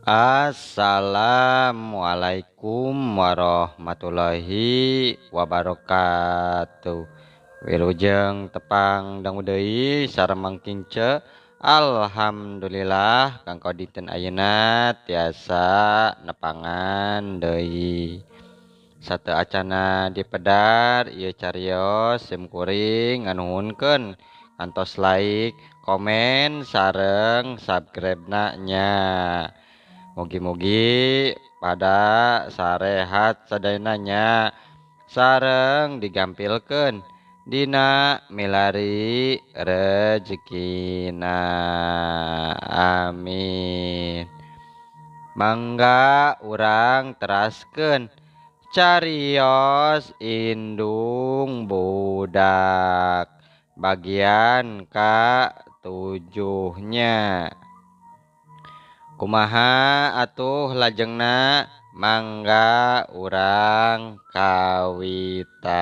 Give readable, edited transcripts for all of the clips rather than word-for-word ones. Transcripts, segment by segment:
Assalamualaikum warahmatullahi wabarakatuh. Wilujeng tepang dangu deui sareng Mang Kince. Alhamdulillah kanggo dinten ayeuna tiasa nepangan deui. Sateu acana dipedar ieu carios sim kuring nganuhunkeun kantos like, komen sareng subscribe-na nya. Mugi-mugi pada sarehat sadayana nya sareng digampilkeun dina milari rejekina. Amin. Mangga urang teraskeun carios indung budak bagian ka-7-nya. Kumaha atuh lajengna mangga urang kawitan.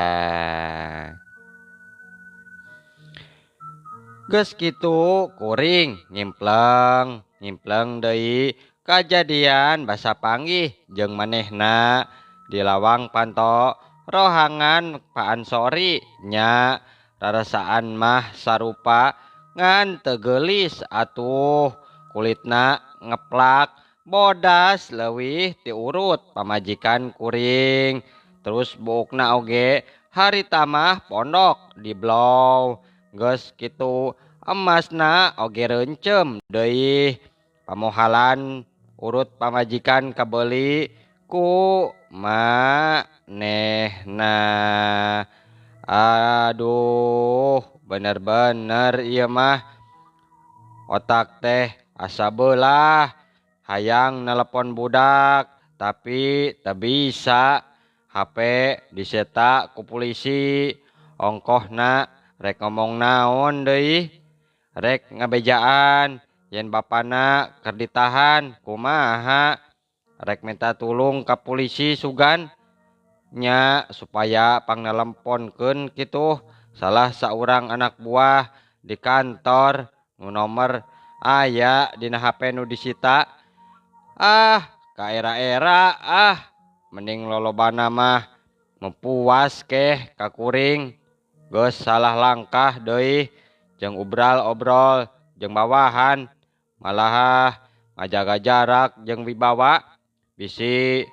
Geus kitu kuring ngimpleng, ngimpleng deui kajadian basa panggih jeung manehna di lawang panto rohangan Pak Ansori nya rarasaan mah sarupa ngan teu geulis atuh kulitna ngeplak bodas leuwih tiurut pamajikan kuring. Terus buukna oge harita mah pondok di blow. Geus kitu emasna oge reuncem deui. Pamohalan urut pamajikan kabeuli ku manehna. Aduh, bener-bener ieu mah otak teh asa beulah hayang nelepon budak tapi teu bisa. HP diseta ku polisi. Ongkohna rek ngomong naon deui, rek ngabejaan yen bapana keur ditahan kumaha, rek minta tulung ka polisi sugan nya supaya pangnelemponkeun kitu salah saurang anak buah di kantor nu nomor aya dina HP nu disita. Ah, kaera-era ah, mending lolobana mah mempuas keh ka kuring. Geus salah langkah deui jeung ubral obrol jeung bawahan, malah ngajaga jarak jeung wibawa bisi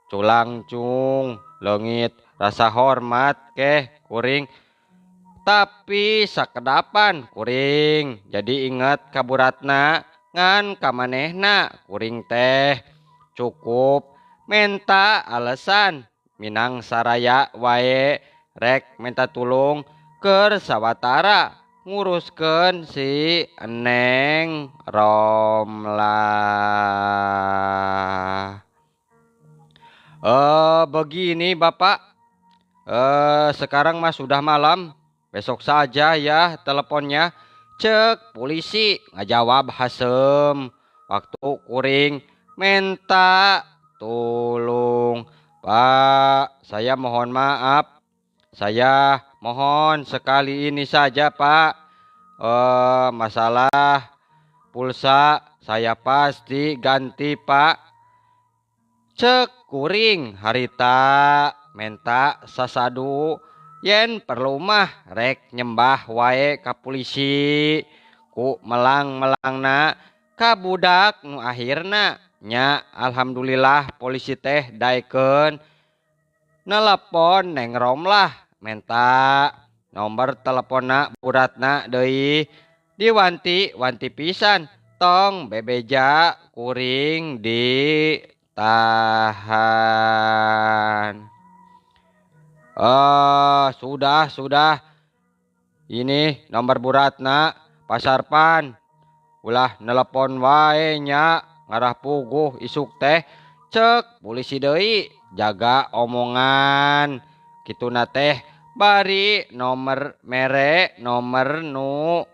culangcung leungit rasa hormat keh kuring. Tapi sakedapan kuring jadi inget ka buratna ngan ka manehna kuring teh cukup menta alasan minang saraya wae rek minta tulung keur sawatara nguruskeun si Neng Romlah. Begini Bapak, sekarang mah sudah malam, besok saja ya teleponnya. Cek polisi ngajawab hasem waktu kuring minta tulung. Pak, saya mohon maaf, saya mohon sekali ini saja Pak. Masalah pulsa saya pasti ganti Pak. Cek kuring harita menta sasadu yen perlu mah rek nyembah wae ka polisi ku melang-melangna ka budak nu akhirna nya. Alhamdulillah polisi teh daekeun nelepon Neng Romlah menta nomor teleponna buratna deui diwanti-wanti pisan tong bebeja kuring ditahan. Sudah. Ini nomor buratna Pasarpan. Ulah nelepon wae nya ngarah puguh isuk teh. Cek polisi deui jaga omongan kituna teh bari nomor mere nomor nu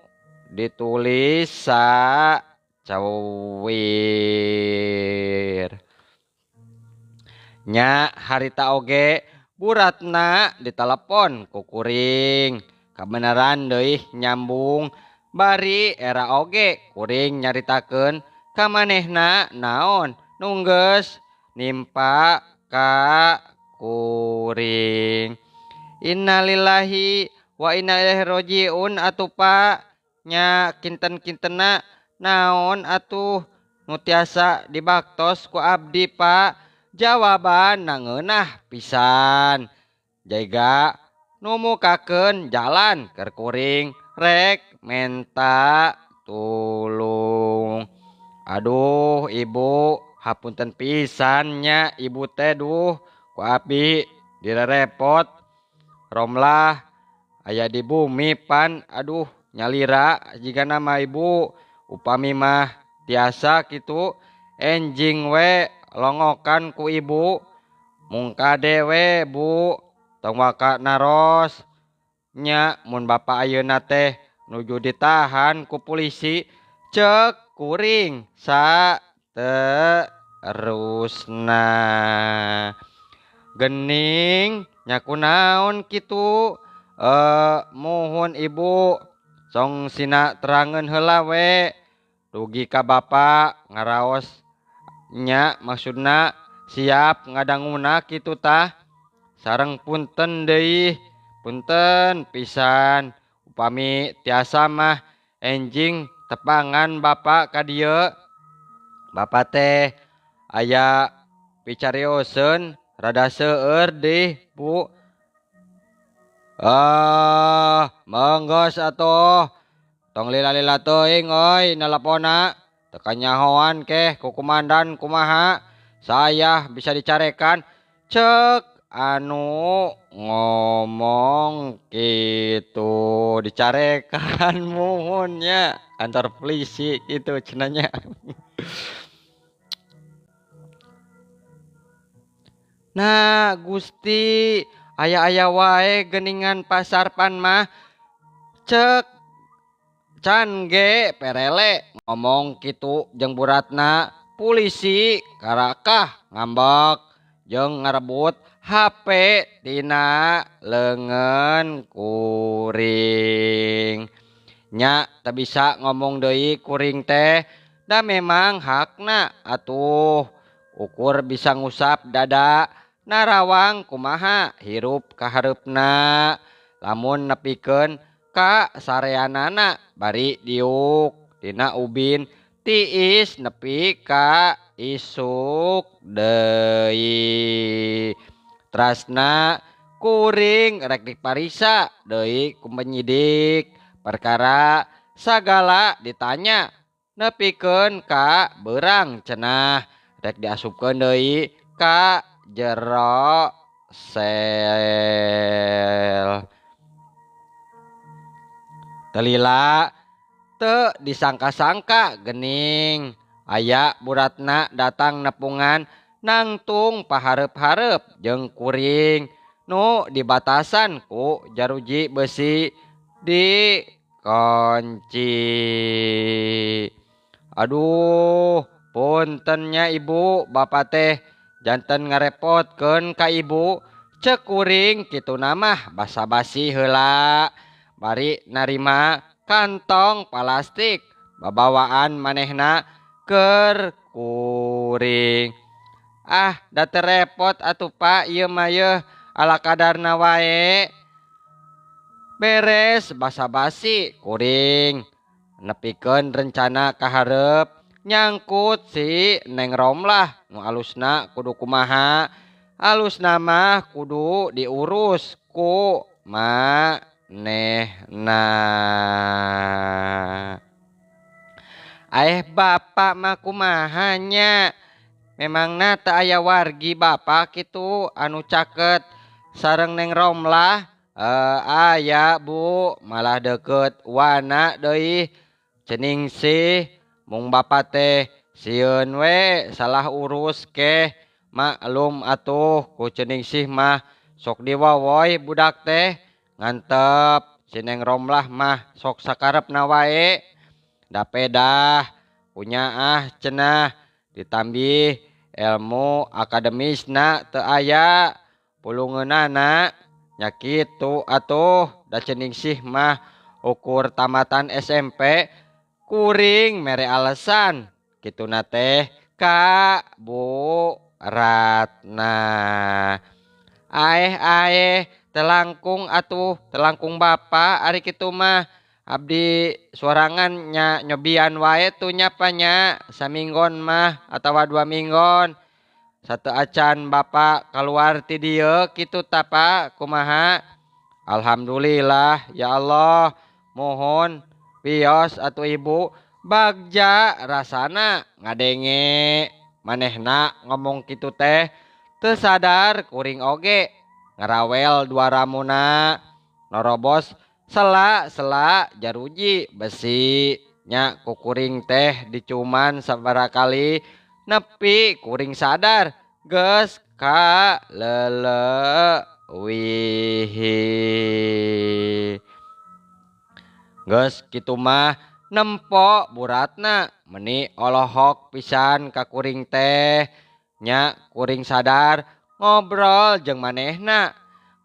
ditulis sa cawir. Nya harita oge buratna ditelepon ku kuring kabeneran deui nyambung bari era oge kuring nyaritakeun ka manehna naon nu geus nimpa ka kuring. Innalillahi wa inna ilaihi rajiun atuh Pak nya kinten-kintenna naon atuh nu tiasa dibaktos ku abdi Pak. Jawaban nangeunah pisan jaiga numukakeun jalan keur kuring rek menta tulung. Aduh ibu hapunten pisan nya ibu teh duh ku abdi direrepot. Romlah aya di bumi pan aduh nyalira jigana mah ibu upami mah tiasa kitu enjing we longokan ku ibu mungkade we bu tong waka naros nya mun bapa ayeuna teh nuju ditahan ku polisi cek kuring sa terusna. Gening nya kunaon kitu muhun ibu song sina terangeun heula we dugi ka bapa ngaraos nya maksudna siap ngadanguna kitu tah. Sareng punten deui punten pisan upami tiasa mah enjing tepangan bapa ka dieu. Bapa teh aya picarioseun rada seueur deh bu. Ah menggos atuh tong lila-lila teuing euy neleponna teu kanyahoan keh ku kumandan kumaha saya bisa dicarekan cek anu ngomong kitu dicarekan muhunnya kantor polisi kitu cenanya. Nah Gusti aya-aya wae geningan pasarpan mah cek can ge perele ngomong kitu jeung buratna polisi karakah ngambek jeung ngarebut HP tina leungeun kuring. Nya teu bisa ngomong deui kuring teh da memang hakna atuh ukur bisa ngusap dada narawang kumaha hirup kahareupna lamun nepikeun ka sareanana bari diuk dina ubin tiis nepi ka isuk deui. Trasna kuring rek dipariksa deui ku penyidik perkara sagala ditanya nepikeun ka beurang cenah rek diasupkeun deui ka jero sel. Telila teu disangka-sangka gening aya buratna datang nepungan nangtung pahareup-hareup jeung kuring nu dibatasan ku jaruji besi dikunci. Aduh puntennya ibu bapa teh janten ngarepotkeun ka ibu cek kuring kitu namah basa-basi heula bari narima kantong plastik babawaan manehna keur kuring. Ah da teu repot atuh Pak ieu mah yeuh ala kadarna wae. Beres basa-basi kuring nepikeun rencana kahareup nyangkut si Neng Romlah nu alusna kudu kumaha alusna mah kudu diurus ku manehna. Bapak mah kumaha nya memangna teu aya wargi bapak kitu anu caket sareng Neng Romlah. Aya bu malah deket wana deui cening sih mung bapak teh sieun we salah urus keh maklum atuh ku cening sih mah sok diwawoy budak teh ngantep si Neng Romlah mah sok sakarepna wae da pedah kunyaah cenah ditambih ilmu akademisna teu aya pulungeunana nya kitu atuh da cening sih mah ukur tamatan SMP kuring mere alasan kituna teh ka Bu Ratna. Aeh telangkung atuh telangkung bapa ari kitu mah abdi sorangan nya nyobian wae tuh nya pa nya saminggon mah atawa 2 minggon satu acan bapak keluar ti dieu kitu ta pa kumaha. Alhamdulillah ya Allah mohon pios atuh ibu bagja rasana ngadenge manehna ngomong kitu teh teu sadar kuring oge ngarawel dua ramuna norobos sela-sela jaruji besi nya ku kuring teh dicuman sabaraha kali nepi kuring sadar geus ka leleuwihi. Geus kitu mah nempo buratna meni olohok pisan ka kuring teh nya kuring sadar ngobrol jeung manehna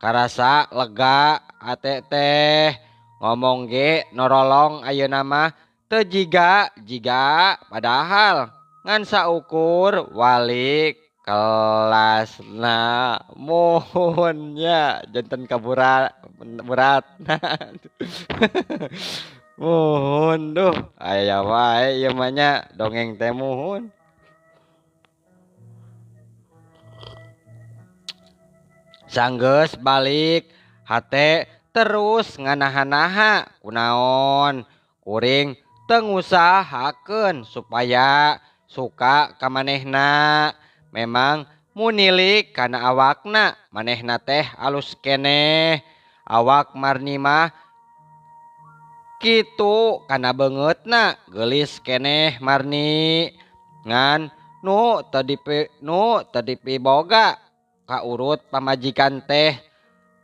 karasa lega ate teh ngomong ge norolong ayeuna mah teu jiga jiga padahal ngan saukur wali kelasna muhun nya janten ka buratna. Muhun duh aya wae ieu mah nya dongeng teh muhun. Sanggeus balik hate terus nganaha-naha kunaon kuring teu ngusahakeun supaya suka ka manehna. Memang munilik kana awakna manehna teh alus keneh awak Marni mah kitu kana beungeutna geulis keneh Marni ngan nu teu dipiboga kaurut pamajikan teh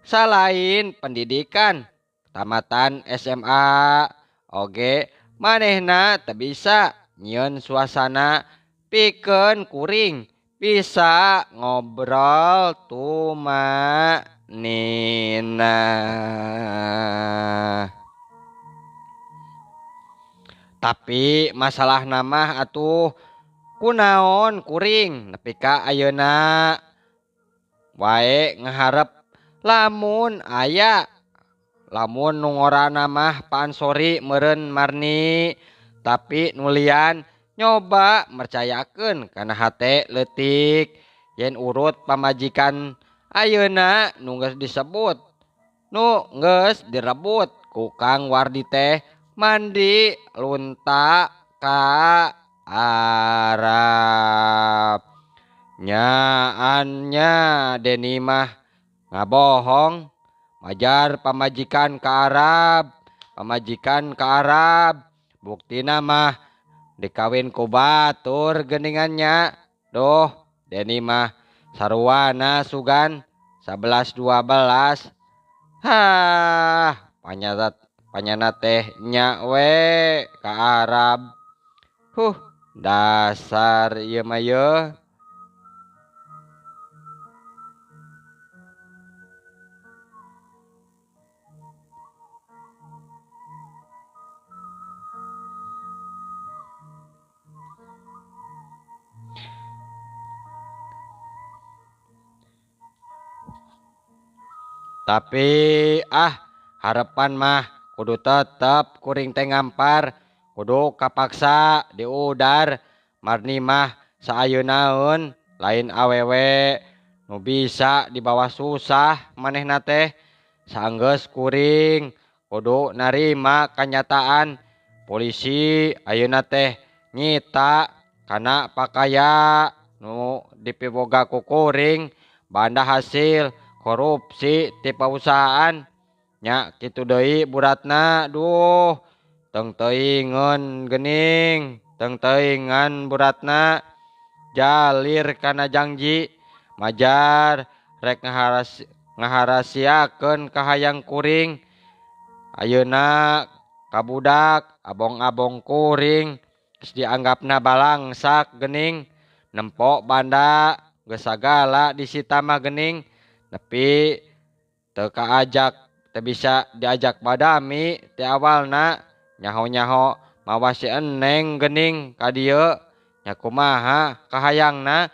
salain pendidikan tamatan SMA oge manehna teu bisa nyieun suasana pikeun kuring bisa ngobrol tumanina. Tapi masalahna mah atuh kunaon kuring nepi ka ayeuna wae ngaharep lamun aya lamun nu ngorana mah Pak Ansori meureun Marni tapi nulian nyoba mercayakeun kana hate leutik yen urut pamajikan ayeuna nu geus disebut nu geus direbut ku Kang Wardi teh mandi lunta ka Arab. Nyaannya Deni mah ngabohong majar pamajikan ka Arab, pamajikan ka Arab buktina mah dikawin ku batur geningannya. Duh Deni mah saruana sugan 11-12. Hah panyana teh nya we ka Arab. Huh dasar ieu mah yeuh. Tapi harapan mah kudu tetep kuring teh ngampar kudu kapaksa diudar Marni mah saayeunaeun lain awewe nu bisa dibawa susah manehna teh sanggeus kuring kudu narima kanyataan polisi ayeuna teh nyita kana pakaya nu dipiboga ku kuring banda hasil korupsi ti pausahaan nya kitu deui buratna. Duh teng teuingeun geuning teng teuingan buratna jalir kana jangji majar rek ngaharasiakeun kahayang kuring ayeuna kabudak abong-abong kuring geus dianggapna balangsak geuning nempok banda geus sagala disita mah geuning nepi teu kaajak teu bisa diajak badami ti awalna nyaho-nyaho mawa si eneng geuning ka dieu Nya kumaha kahayangna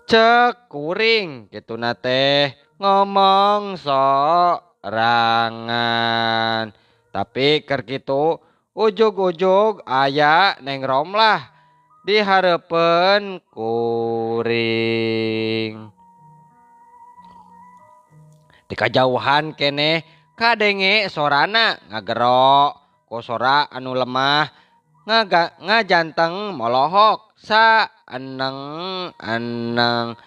cek kuring kituna teh ngomong sorangan. Tapi keur kitu ujug-ujug aya Neng Romlah di hareupeun kuring. Di kajauhan keneh kadenge sorana ngagero ku sora anu lemah ngajanteng molohok saeneng-eneng.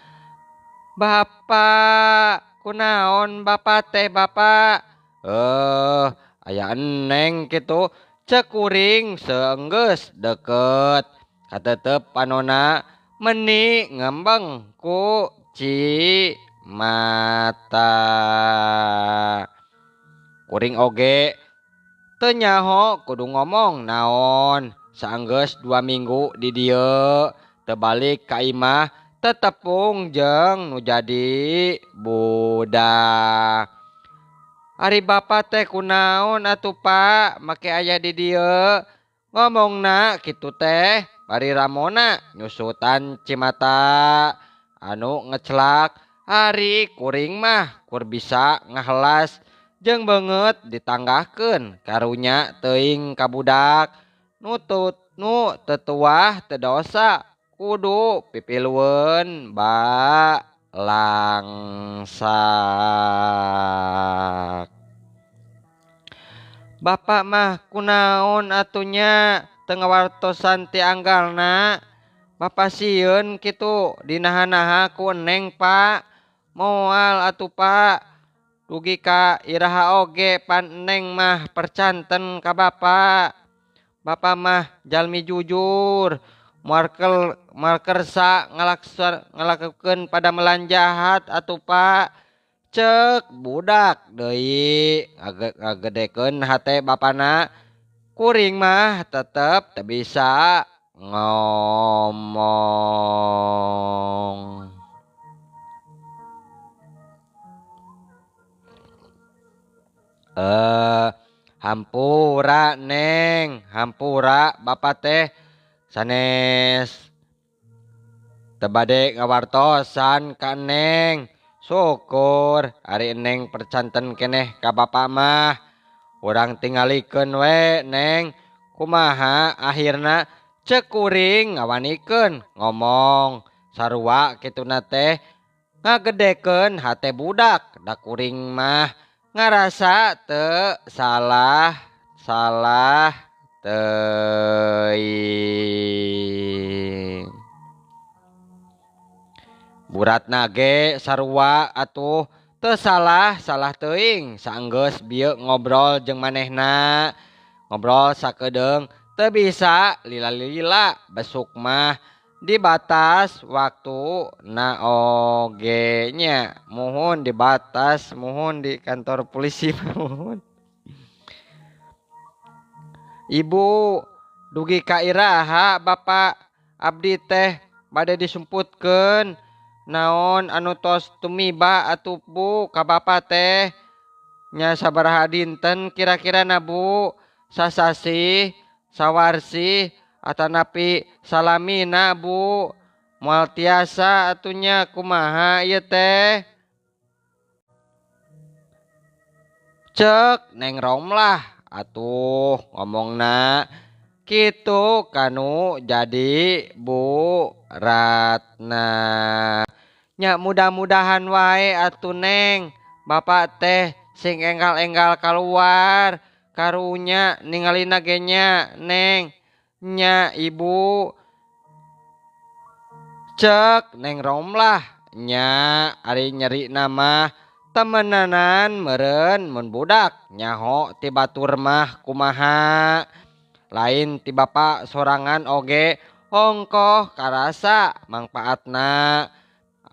Bapak kunaon bapak teh bapak? Aya eneng kitu cek kuring seenggeus deket. Katetep panona meni ngembeng ku ci mata. Kuring oge teu nyaho kudu ngomong naon. Saenggeus 2 minggu di dieu teu balik ka imah tetepung jeung nu jadi budak. Ari bapa teh kunaon atuh Pak make aya di dieu? Ngomongna kitu teh bari ramona nyusutan cimata anu ngecelak. Ari kuring mah kur bisa ngahelas jeung beungeut ditanggahkeun karunya teuing ka budak nu teu tuah teu dosa kudu pipilueun balangsak. Bapak mah kunaon atunya teu ngawartosan ti anggalna? Bapak sieun kitu dinaha-naha ku eneng Pak. Moal atuh Pak. Dugi ka iraha oge pan eneng mah percanten ka bapak. Bapak mah jalmi jujur, moal kersa ngalakukeun padamelan jahat atuh Pak. Cek budak deui ngagedekeun hate bapana. Kuring mah tetep teu bisa ngomong. Hampura Neng, hampura bapak teh sanes teu bade ngawartosan ka Neng. Syukur ari Neng percanten keneh ka bapak mah. Urang tingalikeun we Neng, kumaha akhirna cek kuring ngawanikeun ngomong sarua kituna teh ngagedekeun hate budak. Da kuring mah ngarasa teu salah salah teuing. Buratna ge sarua atuh teu salah salah teuing. Saenggeus bieu ngobrol jeung manehna, ngobrol sakedeung teu bisa lila-lila besuk mah dibatas waktu na oge nya. Muhun dibatas, muhun di kantor polisi muhun. Ibu dugi ka iraha bapak abdi teh bade disumputkeun. Naon anu tos tumiba atuh Bu ka bapa teh? Nya sabaraha dinten kira-kira na Bu? Sasasih, sawarsi, atanapi salamina Bu? Moal tiasa atunya kumaha ieu teh? Cek Neng Romlah atuh ngomongna kitu kanu jadi Bu Ratna. Nya mudah-mudahan wae atuh Neng, bapak teh sing enggal-enggal kaluar karunya ningalina ge nya Neng. Nya Ibu. Cek Neng Romlah nya ari nyeri nama temenanan meureun mun budak nyaho ti batur mah kumaha. Lain ti bapak sorangan oge ongkoh karasa mangpaatna.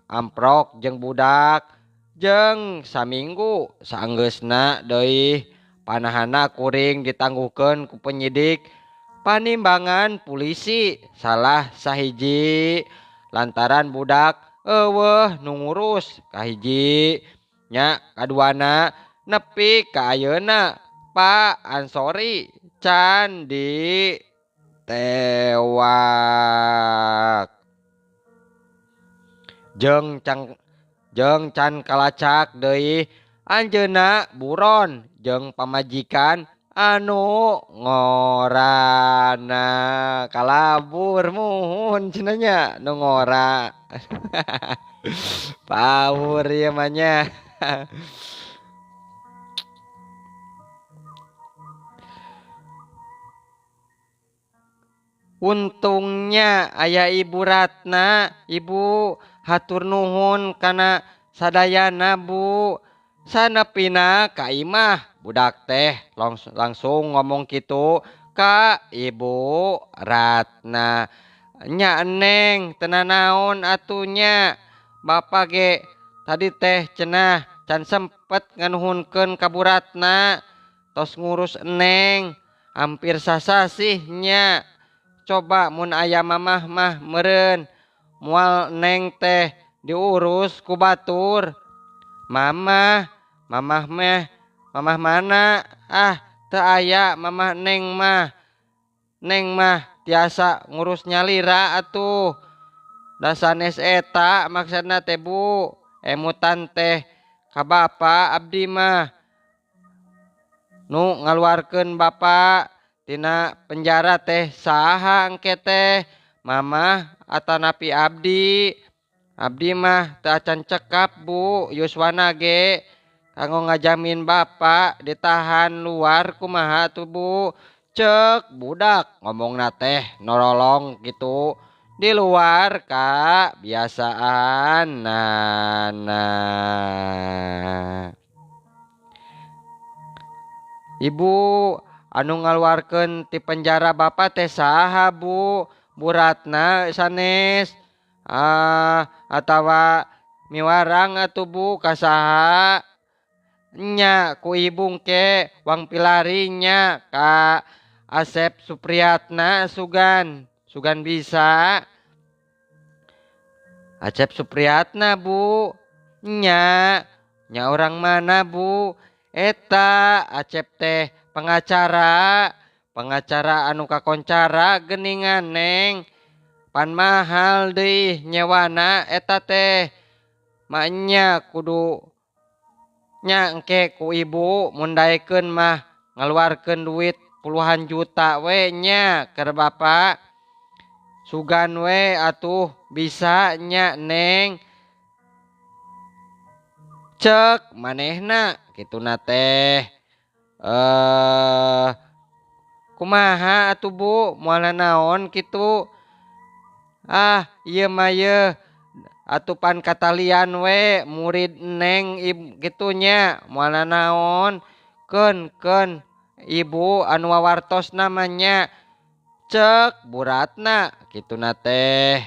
Amprok jeung budak jeung saminggu saenggeusna deui panahana kuring ditangguhkeun ku penyidik panimbangan polisi salah sahiji lantaran budak eueuh nu ngurus kahiji nya kaduana nepi ka ayeuna Pak Ansori can ditempo. tewak. Jeung can kalacak deui anjeunna buron jeung pamajikan anu ngorana kalabur muhun cenah nya nu ngora. Power ieu mah nya. Untungnya aya Ibu Ratna, Ibu hatur nuhun kana sadayana Bu. Sanepina ka imah budak teh langsung ngomong kitu ka Ibu Ratna. Nya Neng teu nanaon atunya. Bapak ge tadi teh cenah can sempet nganuhunkeun ka Bu Ratna. Tos ngurus Neng hampir sasasih nya. Coba mun aya mamah mah meureun moal Neng teh diurus ku batur. Mamah, mamah meh, mamah mana? Ah, teu aya mamah Neng mah. Neng mah tiasa ngurus nyalira atuh. Da sanes eta maksudna teh Bu. Emutan teh ka bapa abdi mah. Nu ngaluarkeun bapa tina penjara teh saha engke teh? Mamah atanapi abdi? Abdi mah teu acan cekap Bu yuswana ge kanggo ngajamin bapa ditahan luar kumaha tuh Bu. Cek budak ngomongna teh norolong gitu di luar kabiasaan nana. Ibu anu ngaluarkeun ti penjara bapa teh saha Bu? Bu Ratna sanes atawa miwarang atuh Bu kasaha? Nya ku ibu ke wang pilarinya ka Asep Supriyatna sugan sugan bisa. Acep Supriyatna Bu. Nya nya orang mana Bu? Eta Acep teh pengacara, pengacara anu kakoncara geningan Neng. Pan mahal deui nyewana eta teh. Maknya kudu nya engke ku ibu mun daekeun mah ngaluarkeun duit puluhan juta we nya keur bapa. Sugan we atuh bisa nya Neng. Cek manehna kituna teh. Kumaha atuh Bu moal naon kitu? Ah ieu mah yeuh atupan katalian we murid Neng gitunya moal naon. Keun ibu anu wawartos namanya. Cek Bu Ratna kituna teh.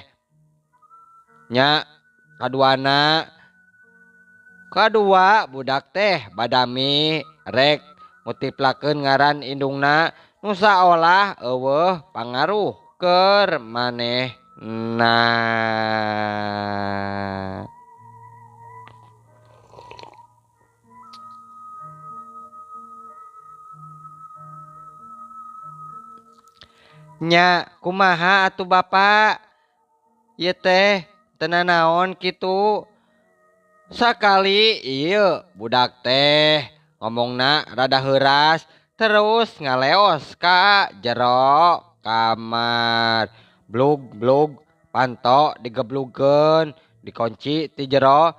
Nya kaduana kadua budak teh badami rek mutiplakeun ngaran indungna nu saolah eueuh pangaruh keur manehna. Nya kumaha atuh Bapak? Ieu teh teu nanaon kitu. Sakali ieu budak teh ngomongna rada heuras terus ngaleos ka jero kamar. Blug-blug panto digeblugkeun dikunci ti jero.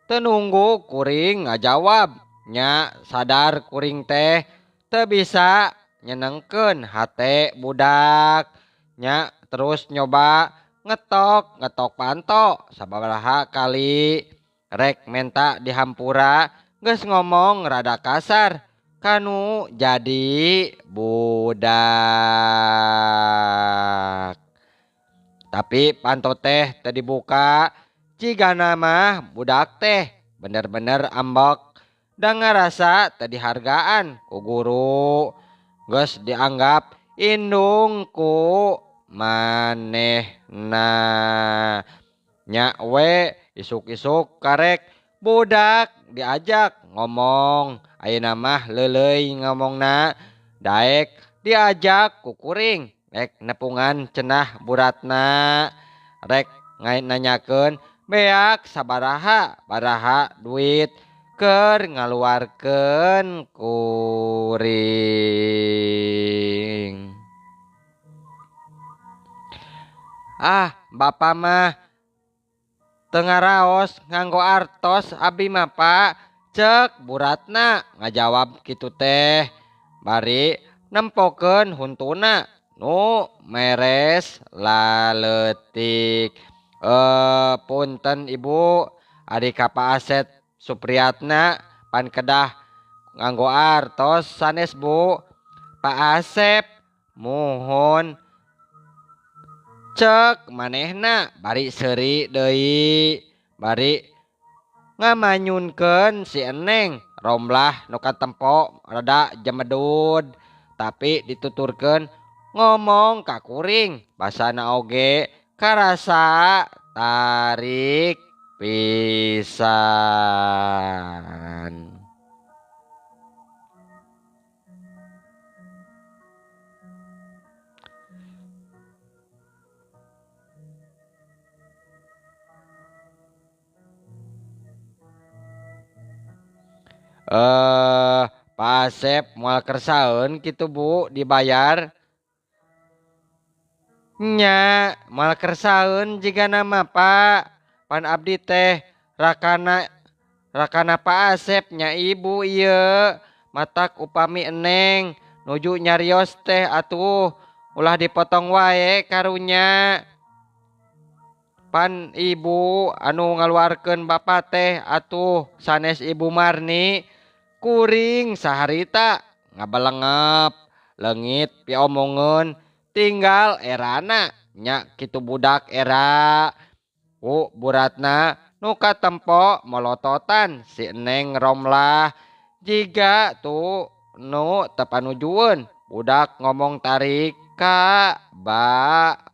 Teu nunggu kuring ngajawab. Nya sadar kuring teh teu bisa nyenengkeun hate budak. Nya terus nyoba ngetok ngetok panto sababaraha kali rek menta dihampura geus ngomong rada kasar kanu jadi budak. Tapi panto teh teu dibuka. Cigana mah budak teh bener-bener ambek da ngarasa teu dihargaan ku guru. Geus dianggap indung ku manehna. Nya we isuk-isuk karek budak diajak ngomong. Ayeuna mah leuleuy ngomongna. Daek diajak ku kuring Rek nepungan cenah buratna rek nanyakeun beak sabaraha baraha duit keur ngaluarkeun kuring. Ah, bapa mah teu ngaraos nganggo artos abi mah Pak, cek buratna ngajawab kitu teh bari nempokeun huntuna nu meres laleutik. Punten Ibu, ari ka Pak Asep Supriyatna pan kedah nganggo artos sanes Bu. Pak Asep muhun cek manehna bari seuri deui bari ngamanyunkeun si Eneng Romlah nu katempo rada jemedud tapi dituturkeun ngomong ka kuring basana oge karasa tarik pisan. Pak Asep moal kersaeun kitu Bu dibayar nya moal kersaeun jigana mah Pak. Pan abdi teh rakana Pak Asep nya Ibu ieu matak upami Eneng nuju nyarios teh atuh ulah dipotong wae karunya. Pan Ibu anu ngaluarkeun bapa teh atuh sanes Ibu Marni kuring saharita ngabelengep leungit piomongeun tinggal erana nya kitu budak era. Ku buratna nu katempo molototan si Eneng Romlah jiga tuh nu teu panujueun budak ngomong tarik ka bapana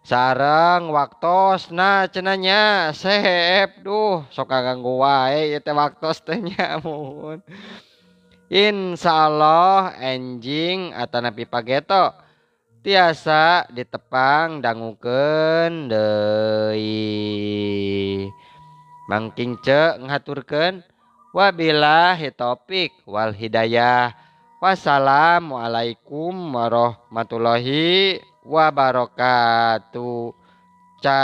sareng waktosna cenah nya Sep. Duh sok kaganggu wae ieu teh waktos teh nya muhun. Insyaallah enjing atanapi pageto tiasa ditepang dangukeun deui. Mangking ce ngaturkeun wabillahi taufik wal hidayah. Wassalamualaikum warahmatullahi wabarakatuh. Cang.